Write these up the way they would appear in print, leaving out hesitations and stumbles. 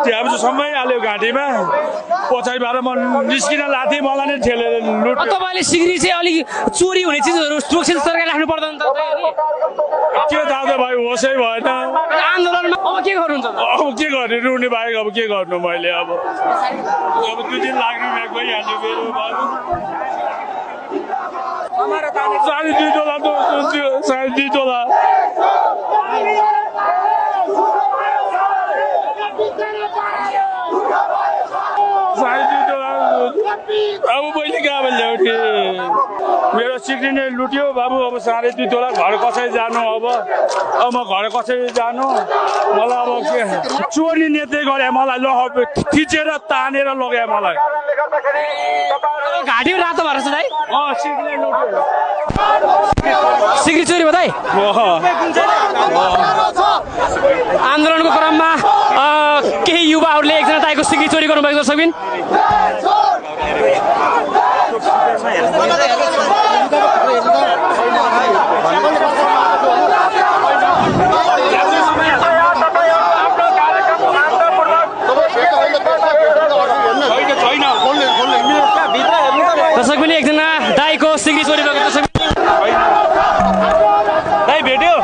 त्यहाँ चाहिँ समय हाल्यो घाँटीमा पछाडिबाट म निस्किन लाथेँ मलाई नै ठेलेर लुट तपाईँले सिग्री चाहिँ अलिक चोरी हुने चिजहरू सुरक्षित सरकारले राख्नु पर्दैन त के थाहा त भाइ होसै भएन आन्दोलनमा अब के गर्नुहुन्छ अब के गर्ने रुने बाहेक अब के गर्नु मैले अब 2-3 लाख रुपियाँ गइहाल्यो मेरो बाबु 2.5 तोला 2.5 तोला अब मैले कहाँ ल्याउने मेरो सिक्री नै लुट्यो बाबु अब 2.5 तोला घर कसरी जानु अब म घर कसरी जानु मलाई अब के चोरी नेतै गरे मलाई ल थिचेर तानेर लग्यो मलाई घाँटी रातो भएर छ दाइ सिक्री लुट्यो सिग्री चोरी भयो दाइ आन्दोलनको क्रममा केही युवाहरूले एकजना दाइको सिग्री चोरी गर्नुभएको छ सबिन दर्शक पनि एकजना दाइको सिग्री चोरी भएको छ दाइ भेट्यो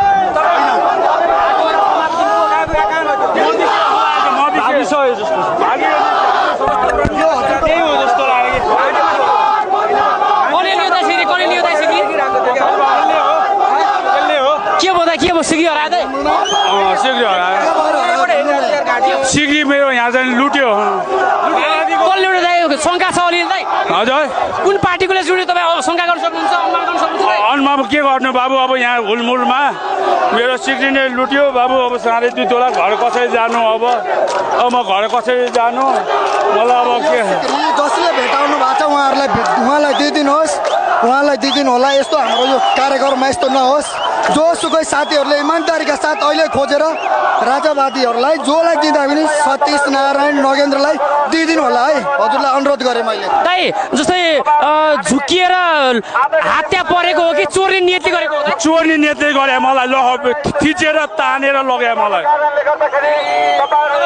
सिग्री हरायो दाइ सिग्री हरायो सिग्री मेरो यहाँ चाहिँ लुट्यो कसले एउटा दाइ शङ्का छ अलि दाइ हजुर कुन पार्टीकोले जुड्यो तपाईँ शङ्का गर्न सक्नुहुन्छ अनुमान गर्न सक्नुहुन्छ अनुमान के गर्नु बाबु अब यहाँ हुलमुलमा मेरो सिक्री नै लुट्यो बाबु अब 2.5 तोला घर कसरी जानु अब म घर कसरी जानु मलाई अब के जसले भेटाउनु भएको छ उहाँलाई दिइदिनुहोस् उहाँलाई दिइदिनु होला यस्तो हाम्रो यो कार्यक्रममा यस्तो नहोस् जोसुकै साथीहरूले इमान्दारीका साथ अहिले खोजेर राजावादीहरूलाई जसलाई दिँदा पनि सतीश नारायण नगेन्द्रलाई दिइदिनु होला है हजुरलाई अनुरोध गरेँ मैले दाइ जस्तै झुकिएर हत्या परेको हो कि चोरी नियतले गरेको हो चोरी नेतै गरे मलाई ल थिचेर तानेर लग्यो मलाई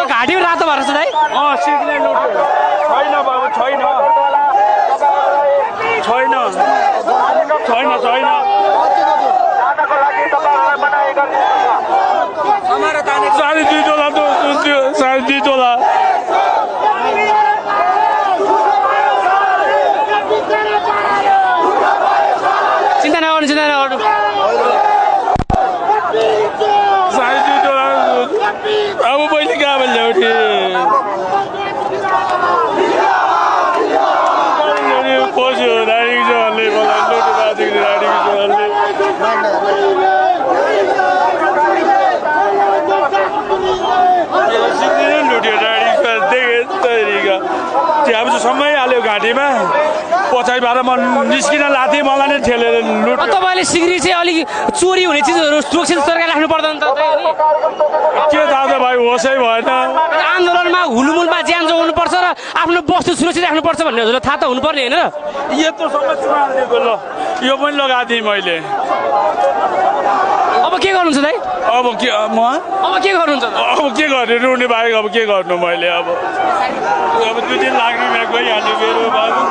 घाँटी रातो भएर छ दाइ सिक्री लुट्यो छैन बाबु छैन 2.5 तोला 2.5 तोला चिन्ता नगर्नु 2.5 तोला अब मैले कहाँ ल्याउने पस्यो राडीको जोहरूले मलाई लुटे बाजेको राडीको जोहरूले लुट्यो राडीको देखेँ तरिका त्यहाँ चाहिँ समय हाल्यो घाँटीमा पछाडिबाट म निस्किन लाथेँ मलाई नै ठेलेर लुट तपाईँले सिग्री चाहिँ अलिक चोरी हुने चिजहरू सुरक्षित सरकारले राख्नु पर्दैन त के थाहा त भाइ होसै भएन आन्दोलनमा हुलमुलमा ज्यान जोगाउनुपर्छ र आफ्नो वस्तु सुरक्षित राख्नुपर्छ भन्ने हजुरलाई थाहा त हुनुपर्ने होइन यत्रो समय चुनादिएको ल यो पनि लगादिएँ मैले अब के गर्नुहुन्छ दाइ अब के अब के गर्नुहुन्छ अब के गर्ने रुने बाहेक अब के गर्नु मैले अब 2-3 लाख रुपियाँ गइहाल्यो मेरो बाबु